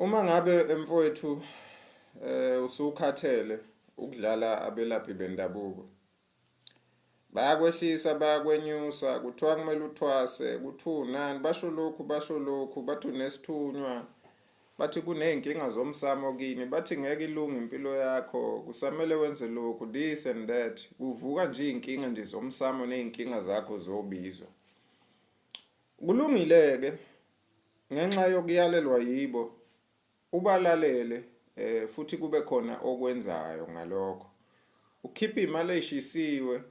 Uma ngabe mfowethu usukhathele ukudlala abelaphi bendabuko. Bayakwehlisa bayakwenyusa kuthiwa kumele uthwase kuthiwa unani basho lokhu basho lokhu bathi unesithunywa bathi kuney'nkinga zomsamo kini bathi ngeke ilunge impilo yakho kusamele wenze lokhu this and that kuvuka nje iy'nkinga nje zomsamo ney'nkinga zakho zobizwa. Kulungile-ke ngenxa yokuyalelwa yibo ubalalele eh futhi kube khona okwenzayo ngalokho. Ukhiphe imali eshisiwe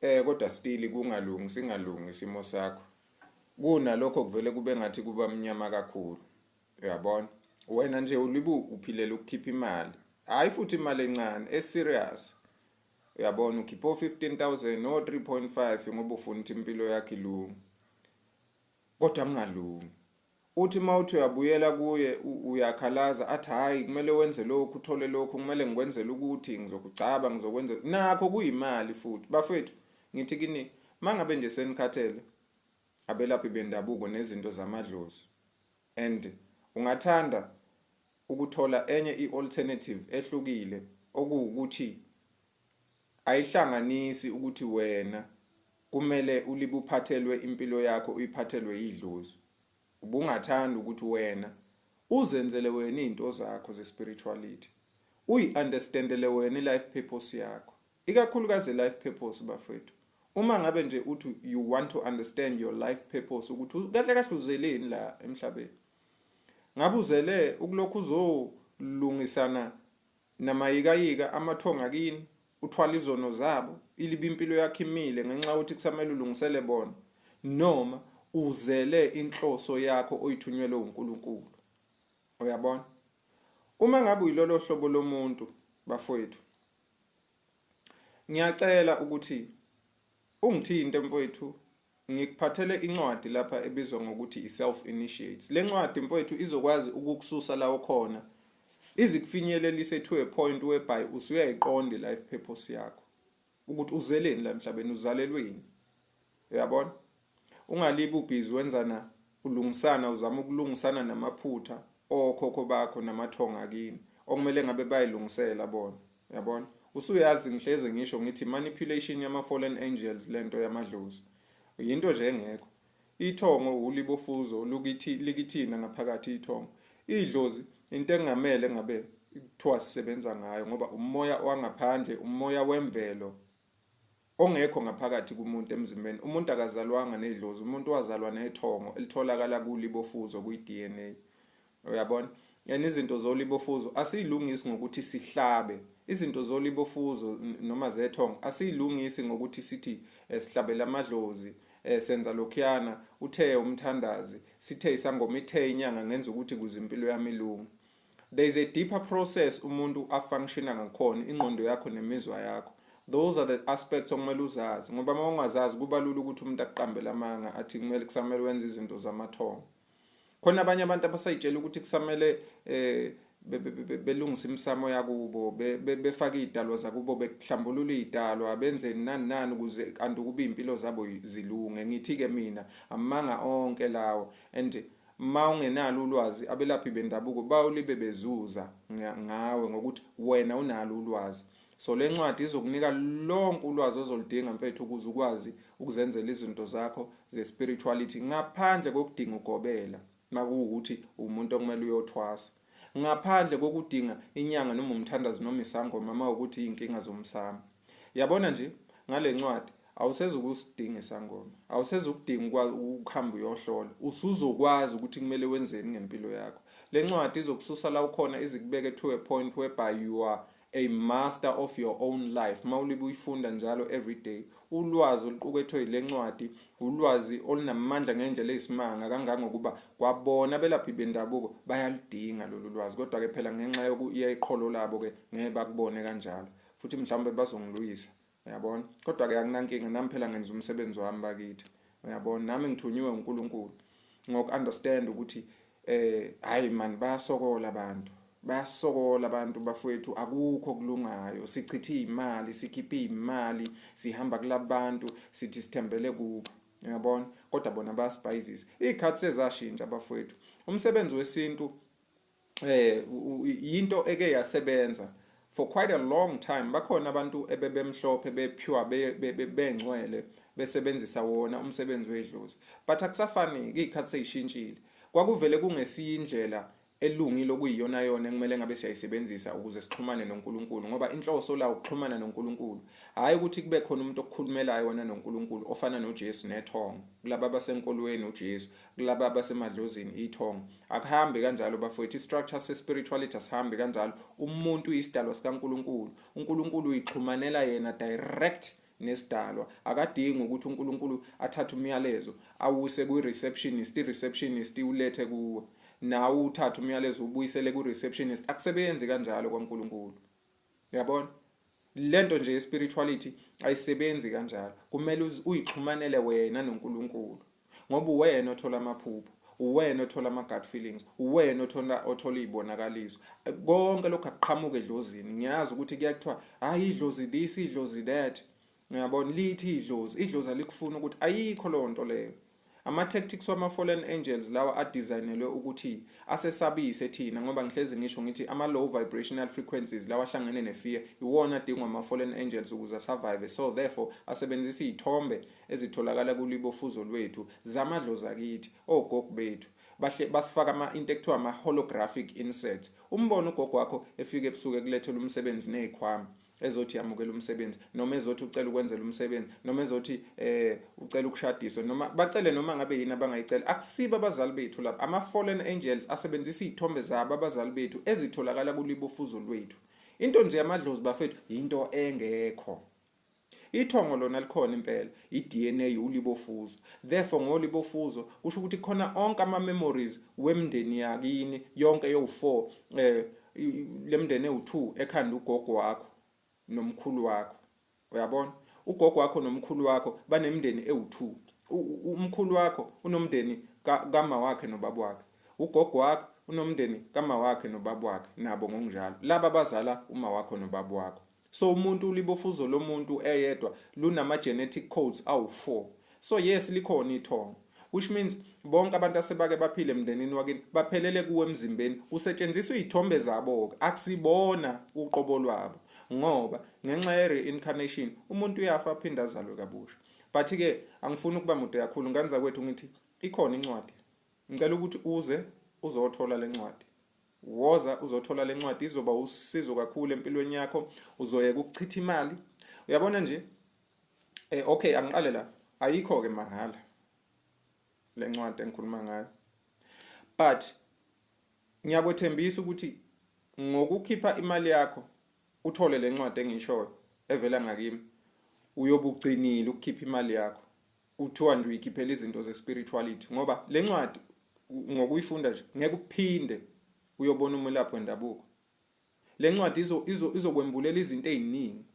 eh kodwa still kungalungi singalungi isimo sakho. Kunalokho kuvele kube ngathi kuba mnyama kakhulu. Uyabona? Wena nje ulibu uphilela ukukhipha imali. Hayi futhi imali encane, e serious. Uyabona ukhipha o-15000 o-3.5 ngoba ufuna ukuthi impilo yakho ilunge. Kodwa kungalungi. Uthi uma uthi uyabuyela kuye uyakhalaza athi hhayi kumele wenze lokhu uthole lokhu kumele ngikwenzele ukuthi ngizokugcaba ngizokwenza nakho kuyimali futhi. Bafethu ngithi kini mangabe nje senikhathele abelaphi bendabuko nezinto zamadlozi and ungathanda ukuthola enye i-alternative ehlukile okuwukuthi ayihlanganisi ukuthi wena kumele ulibe uphathelwe impilo yakho uyiphathelwe idlozi. Ubungathanda ukuthi wena uzenzele wena izinto zakho ze-spirituality, uyi-understandele wena i-life purpose yakho, ikakhulukazi i-life purpose bafowethu. Uma ngabe nje uthi you want to understand your life purpose ukuthi kahle kahle uzeleni la emhlabeni, ngabe uzele ukulokhu uzolungisana namayikayika amathonga kini, uthwala izono zabo, ilibe impilo yakho imile ngenxa yokuthi kusamele ulungisele bona, noma uzele inhloso yakho oyithunyelwe uNkulunkulu. Uyabona? Uma ngabe uyilolo hlobo lomuntu bafowethu, ngiyacela ukuthi ungithinte mfowethu Ngikuphathele incwadi lapha ebizwa ngokuthi i-Self Initiates. Le ncwadi mfowethu izokwazi ukukususa la okhona izikufinyelelise to a point whereby usuyayiqonda i-life purpose yakho ukuthi uzeleni la emhlabeni, uzalelweni. Uyabona? Ungalibi ubhizi wenzana ulungisana uzama ukulungisana namaphutha okhokho bakho namathonga akini okumele ngabe bayilungisela bona. Uyabona? Usuyazi ngihleze ngisho ngithi manipulation yama fallen angels lento yamadlozi. Yinto nje engekho. Ithongo ulibofuzo lukithi likithina ngaphakathi ithongo. Idlozi into engamele ngabe kuthiwa sisebenza ngayo ngoba umoya wangaphandle, umoya wemvelo ongekho ngaphakathi kumuntu emzimbeni. Umuntu akazalwanga nedlozi, umuntu wazalwa nethongo elitholakala kulibofuzo kwi-DNA. Uyabona? And izinto zolibofuzo asiyilungisi ngokuthi sihlabe. Izinto zolibofuzo noma zethongo asiyilungisi ngokuthi sithi eh, sihlabela amadlozi eh, senza lokhuyana uthe umthandazi sithe isangoma ithe inyanga ngenza ukuthi kuze impilo yami ilunge. There is a deeper process umuntu afunctiona ngakhona ingqondo yakho nemizwa yakho. Those are the aspects okumele uzazi ngoba uma ungazazi kuba lula ukuthi umuntu akuqambele amanga athi kumele kusamele wenze izinto zamathongo. Khona abanye abantu abasayitshela ukuthi kusamele eh belungise imisamo yakubo befake iy'dalwa zakubo behlambulula iy'dalwa benzeni nani nani ukuze kanti ukuba iy'mpilo zabo zilunge. Ngithi-ke mina amanga onke lawo and ma ungenalo ulwazi abelaphi bendabuko bawulibe bezuza ngawe ngokuthi wena unalo ulwazi. So le ncwadi izokunika lonke ulwazi ozoludinga mfethu ukuze ukwazi ukuzenzela izinto zakho ze-spirituality ngaphandle kokudinga ugobela makuwukuthi umuntu okumele uyothwasa, ngaphandle kokudinga inyanga noma umthandazi noma isangoma mawukuthi iy'nkinga zomsamo. Yabona nje ngale ncwadi awusezukusidinga isangoma, awusezukudinga ukuhamba uyohlola, usuzokwazi ukuthi kumele wenzeni ngempilo yakho. Le ncwadi izokususa la ukhona izikubeke to a point whereby you are a master of your own life. Uma ulibe uyifunda njalo everyday, ulwazi oluqukethwe yile ncwadi ulwazi olunamandla ngendlela eyisimanga kangangokuba kwabona abelaphi bendabuko bayaludinga lolu lwazi, kodwa-ke phela ngenxa yeqholo labo-ke ngeke bakubone kanjalo futhi mhlawumbe bazongilwisa. Uyabona? Kodwa-ke akunankinga nami phela ngenza umsebenzi wami bakithi. Uyabona? Nami ngithunyiwe uNkulunkulu ngoku-understand ukuthi eh hayi man bayasokola abantu. Bayasokola abantu bafowethu akukho okulungayo. Sichitha imali, sikhipha imali, sihamba kulabantu sithi sithembele kubo. Uyabona? Kodwa bona bayasibhayizisa. Izikhathi sezashintsha bafowethu. Umsebenzi wesintu Yinto eke yasebenza for quite a long time. Bakhona abantu ebebemhlophe, bepure, bengcwele, besebenzisa wona umsebenzi wedlozi, but akusafani, izikhathi seyishintshile. Kwakuvele kungesiyo indlela elungile okuyiyona yona ekumele ngabe siyayisebenzisa ukuze sixhumane noNkulunkulu, ngoba inhloso la ukuxhumana noNkulunkulu, hhayi ukuthi kube khona umuntu okukhulumelayo wena noNkulunkulu ofana noJesu nethongo. Kulaba abasenkolweni uJesu, kulaba abasemadlozini ithongo. Akuhambi kanjalo, bafowethu. I-structure se-spirituality asihambi kanjalo. Umuntu uyisidalwa sikaNkulunkulu. UNkulunkulu uyixhumanela yena direct nesidalwa. Akadingi ukuthi uNkulunkulu athathe umyalezo awuse kwi-receptionist, i-receptionist iwulethe kuwe, nawe uthathe umyalezo ubuyisele kwi-receptionist. Akusebenzi kanjalo kwaNkulunkulu, uyabona? Lento nje ye-spirituality ayisebenzi kanjalo. Kumele uyixhumanele wena noNkulunkulu, ngoba uwena othola amaphupho, uwena othola ama-gut feelings, uwena othola iy'bonakaliso. Konke lokhu akuqhamuka edlozini. Ngiyazi ukuthi kuyakuthiwa, "Hayi, idlozi this, idlozi that," uyabona? Lithi idlozi, idlozi alikufuni ukuthi, ayikho leyo nto leyo. Ama-tactics wama-fallen angels lawa adesignelwe ukuthi asesabise thina, ngoba ngihlezi ngisho ngithi ama-low vibrational frequencies lawa ahlangene ne-fear iwona adingwa ama-fallen angels ukuze asurvive. So therefore asebenzisa iy'thombe ezitholakala kulibofuzo lwethu zamadlozi akithi, ogogo bethu. Bahle basifaka ama into ekuthiwa ama-holographic inserts. Umbone ugogo wakho efika ebusuku ekulethela umsebenzi ney'khwama, ezothi yamukela umsebenzi, noma ezothi ucela ukwenzela umsebenzi, noma ezothi ucela ukushadiswa, noma bacele noma ngabe yini abangayicela. Akusibo abazali bethu lapha. Ama fallen angels asebenzisa izithombe zabo abazali bethu ezitholakala kulibofuzo lwethu. Into nje yamadlozi, bafethu, into engekho. Ithongo lona likhona impela, i-DNA ulibofuzo. Therefore ngolibofuzo kusho ukuthi khona onke ama memories wemndeni yakini yonke yowu4, lemndeni ewu2 ekhanda ugogo wakho nomkhulu wakho, uyabona? Ugogo wakho nomkhulu wakho banemndeni ewu2. Umkhulu wakho unomndeni kama wakhe nobaba wakhe, ugogo wakho unomndeni kama wakhe nobaba wakhe, nabo ngokunjalo laba abazala uma wakho nobaba wakho. So umuntu, ulibofuzo lomuntu eyedwa lunama genetic codes awu4. So yes, likhona ithongo, which means bonke abantu asebake baphile emndenini wakini baphelele kuwe emzimbeni. Kusetshenziswa izithombe zabo ke, akusibona uqobo lwabo, ngoba ngenxa ye reincarnation umuntu uyafa aphinda azalwe kabusha. But ke angifuni ukuba mude kakhulu, ngane zakwethu. Ngithi ikhona incwadi, ngicela ukuthi uze uzothola lencwadi. Woza uzothola lencwadi, izoba usizo kakhulu empilweni yakho. Uzoyeka ukuchitha imali, uyabona nje. Okay, angiqale la. Ayikho ke mahhala lencwadi engikhuluma ngayo, but ngiyakwethembisa ukuthi ngokukhipha imali yakho uthole lencwadi engishoyo evela ngakimi, uyobe ugcinile ukukhipha imali yakho uthiwa nje uyikhiphela izinto ze-spirituality, ngoba le ncwadi ngokuyifunda nje ngeke uphinde uyobona umelaphi wendabuko. Le ncwadi izokwembulela izinto ey'ningi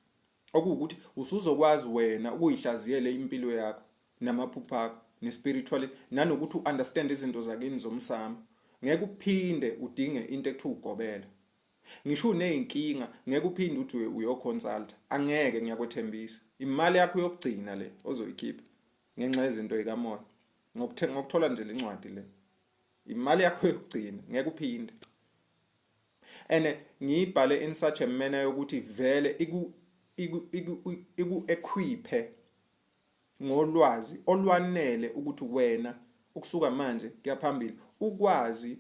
okuwukuthi usuzokwazi wena ukuyihlaziyela impilo yakho namaphupho akho ne-spirituality, nanokuthi u-understand izinto zakini zomsamo. Ngeke uphinde udinge into ekuthiwa ugobela. Ngisho uney'nkinga, ngeke uphinde uthi uyoconsulta. Angeke, ngiyakwethembisa. Imali yakho yokugcina le ozoyikhipha ngenxa yezinto yikamoya ngokuthola nje le ncwadi le, imali yakho yokugcina, ngeke uphinde. And ngiyibhale in such a manner yokuthi vele iku equiphe ngolwazi olwanele ukuthi wena ukusuka manje kuya phambili ukwazi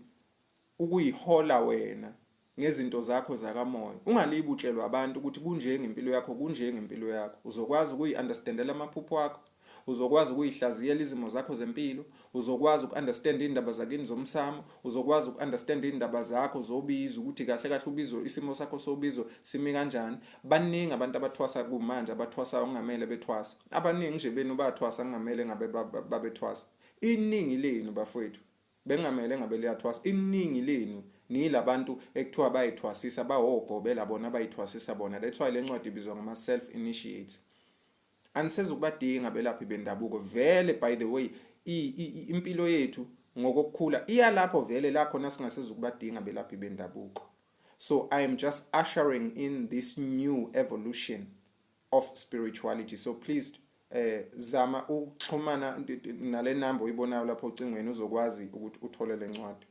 ukuyihola wena ngezinto zakho zakamoya, ungalibi utshelwa abantu ukuthi kunje ngempilo yakho, kunje ngempilo yakho. Uzokwazi ukuyi-understandela amaphupho akho, uzokwazi ukuyihlaziyela izimo zakho zempilo, uzokwazi uku-understand iy'ndaba zakini zomsamo, uzokwazi uku-understand iy'ndaba zakho zobizo, ukuthi kahle kahle ubizo, isimo sakho sobizo simi kanjani. Baningi abantu abathwasa kumanje, abathwasayo kungamele bethwasa. Abaningi nje benu bathwasa kungamele ngabe babethwasa. Iningi lenu, bafowethu, bengamele ngabe liyathwasa. Iningi lenu nilabantu ekuthiwa bayithwasisa, bawogobela bona, bayithwasisa bona. That's why le ncwadi ibizwa ngama self initiates. Anisezukubadinga abelaphi bendabuko vele. By the way, impilo yethu ngokokukhula iya lapho vele la khona singasezukubadinga abelaphi bendabuko. So I am just ushering in this new evolution of spirituality. So please zama ukuxhumana nale number oyibonayo lapho ocingweni, uzokwazi ukuthi uthole le ncwadi.